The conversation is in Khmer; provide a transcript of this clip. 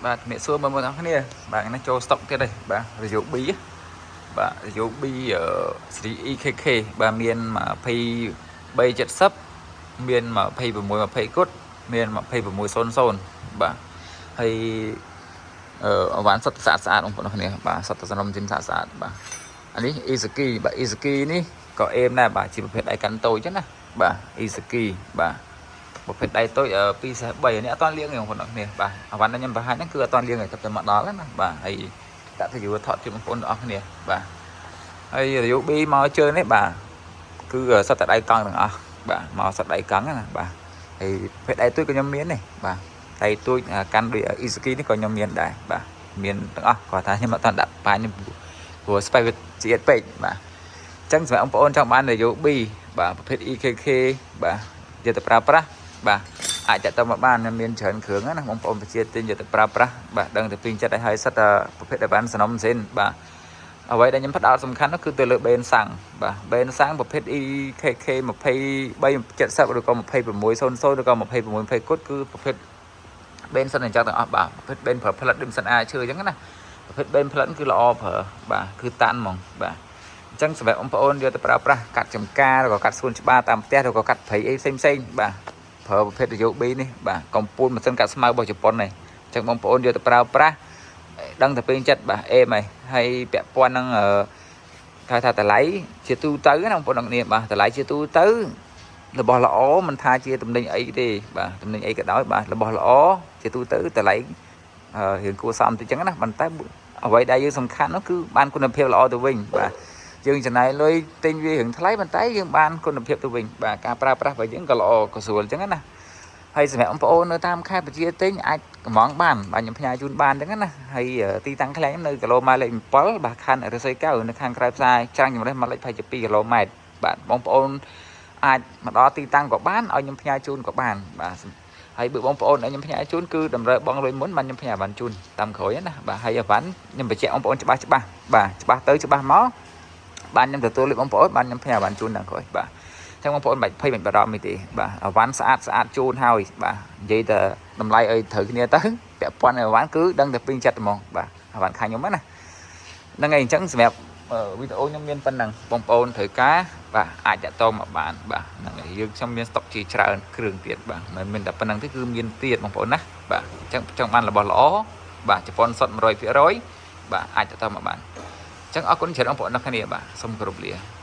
បាទជំរាបសួរបងប្អូនទាំងអស់គ្នាបាទថ្ងៃនេះចូលស្តុកទៀតហើយបាទ Ryobi បាទ Ryobi ស៊េរី EKK បាទមាន2370មាន2620គុតមាន2600បាទហើយអឺអវ៉ាន់សុទ្ធស្អាតស្អាតបងប្អូនទាំងអស់គ្នាបាទសុទ្ធតែសំណុំជីនស្អាតស្អាតបាទអានេះ Iseki បាទ Iseki នេះក៏អេមដែរបាទជាប្រភេទដៃកាន់តូចចឹងណាបាទ Iseki បាទប្រភេទដៃតូច243នេះអត់ទាន់លាងទេបងប្អូនទាំងគ្នាបាទអវ៉ាន់ដែលខ្ញុំបង្ហាញហ្នឹងគឺអត់ទាន់លាងទេតែមកដល់ណាបាទហើយដាក់ទៅយូរថតជូនបងប្អូនទាំងអស់គ្នាបាទហើយ Ryobi មកជើងនេះបាទគឺសុទ្ធតែដៃកង់ទាំងអស់បាទមកសុទ្ធដៃកង់ណាបាទហើយប្រភេទដៃតូចក៏ខ្ញុំមានដែរបាទដៃតូចកាន់ដូច Iseki នេះក៏ខ្ញុំមានដែរបាទមានទាំងអស់គាត់ថាខ្ញុំអត់ទាន់ដាក់បាញ់ព្រោះ spec វាជាតិពេកបាទអញ្ចឹងសម្រាប់បងប្អូនចង់បាន Ryobi បាទប្រភេទ EKK បាទយកទៅប្រើប្រាស់បាទអាចតាក់ទងមកបានខ្ញុំមានច្រើនគ្រឿងណាបងប្អូនប្រជាទិញយកទៅប្រើប្រាស់បាទដឹងតែពេញចិត្តហើយសិតតែប្រភេទដែលបានសំណុំសិនបាទអ្វីដែលខ្ញុំផ្ដោតសំខាន់នោះគឺទៅលើបេនសាំងបាទបេនសាំងប្រភេទ EKK 2370ឬក៏2600ឬក៏2620គុតគឺប្រភេទបេនសិនអញ្ចឹងទាំងអស់បាទប្រភេទបេនប្រើផ្លិតដូចសិនអាឈើអញ្ចឹងណាប្រភេទបេនផ្លិតគឺល្អប្រើបាទគឺតាន់ហ្មងបាទអញ្ចឹងសម្រាប់បងប្អូនយកទៅប្រើប្រាស់កាត់ចំការឬក៏កាត់សួនច្បារតាមផ្ទះឬក៏កាត់ព្រៃអីផ្សេងផ្សេងបាទប្រើប្រភេទ Ryobi នេះបាទកំពូលម៉ាស៊ីនកាត់ស្មៅរបស់ជប៉ុននេះអញ្ចឹងបងប្អូនយកទៅប្រើប្រាស់ដឹងតែពេញចិត្តបាទអេមហើយហើយពាក់ព័ន្ធនឹងអឺគេថាតម្លៃជាទូទៅណាបងប្អូនទាំងគ្នាបាទតម្លៃជាទូទៅរបស់ល្អមិនថាជាតំណែងអីទេបាទតំណែងអីក៏ដោយបាទរបស់ល្អជាទូទៅតម្លៃរៀងគួរសមតិចចឹងណាប៉ុន្តែអ្វីដែលយើងសំខាន់នោះគឺបានគុណភាពល្អទៅវិញបាទយើងចំណាយលុយទិញវារឿងថ្លៃប៉ុន្តែយើងបានគុណភាពទៅវិញបាទការប្រើប្រាស់របស់យើងក៏ល្អក៏ស្រួលអញ្ចឹងណាហើយសម្រាប់បងប្អូននៅតាមខេត្តបជាទិញអាចកំងបានបាទខ្ញុំផ្ញើជូនបានអញ្ចឹងណាហើយទីតាំងឃ្លាំងនៅគីឡូម៉ែត្រលេខ7បាទខណ្ឌឫស្សីកែវនៅខាងក្រៅផ្សារច្រាំងចម្រេះម៉ាត់លេខ22គីឡូម៉ែត្របាទបងប្អូនអាចមកដល់ទីតាំងក៏បានឲ្យខ្ញុំផ្ញើជូនក៏បានបាទហើយបើបងប្អូនឲ្យខ្ញុំផ្ញើជូនគឺតម្រូវបងលុយមុនបានខ្ញុំផ្ញើបានជូនតាមក្រោយណាបាទហើយអវ៉ាន់ខ្ញុំបញ្ជាក់បងប្អូនច្បាស់ច្បាស់បាទច្បាស់ទៅច្បាស់មកបានខ្ញុំទទួលលុយបងប្អូនបានខ្ញុំផ្ញើបានជូនតាមក្រោយបាទចឹងបងប្អូនបាច់ភ័យបាច់បារម្ភទេបាទអវ៉ាន់ស្អាតស្អាតជូនហើយបាទនិយាយតែតម្លៃឲ្យត្រូវគ្នាទៅពាក់ព័ន្ធអវ៉ាន់គឺដឹងតែពេញចិត្តហ្មងបាទអវ៉ាន់ខាងខ្ញុំណាហ្នឹងហើយអញ្ចឹងសម្រាប់វីដេអូខ្ញុំមានប៉ុណ្ណឹងបងប្អូនត្រូវការបាទអាចតាក់ទងមកបានបាទហ្នឹងហើយយើងខ្ញុំមានស្តុកជាច្រើនគ្រឿងទៀតបាទមិនមែនតែប៉ុណ្ណឹងទេគឺមានទៀតបងប្អូនណាបាទអញ្ចឹងចង់បានរបស់ល្អបាទជប៉ុនសុទ្ធ100%បាទអាចតាក់ទងមកបានអញ្ចឹងអរគុណច្រើនបងប្អូនទាំងគ្នាបាទសូមគោរពលា។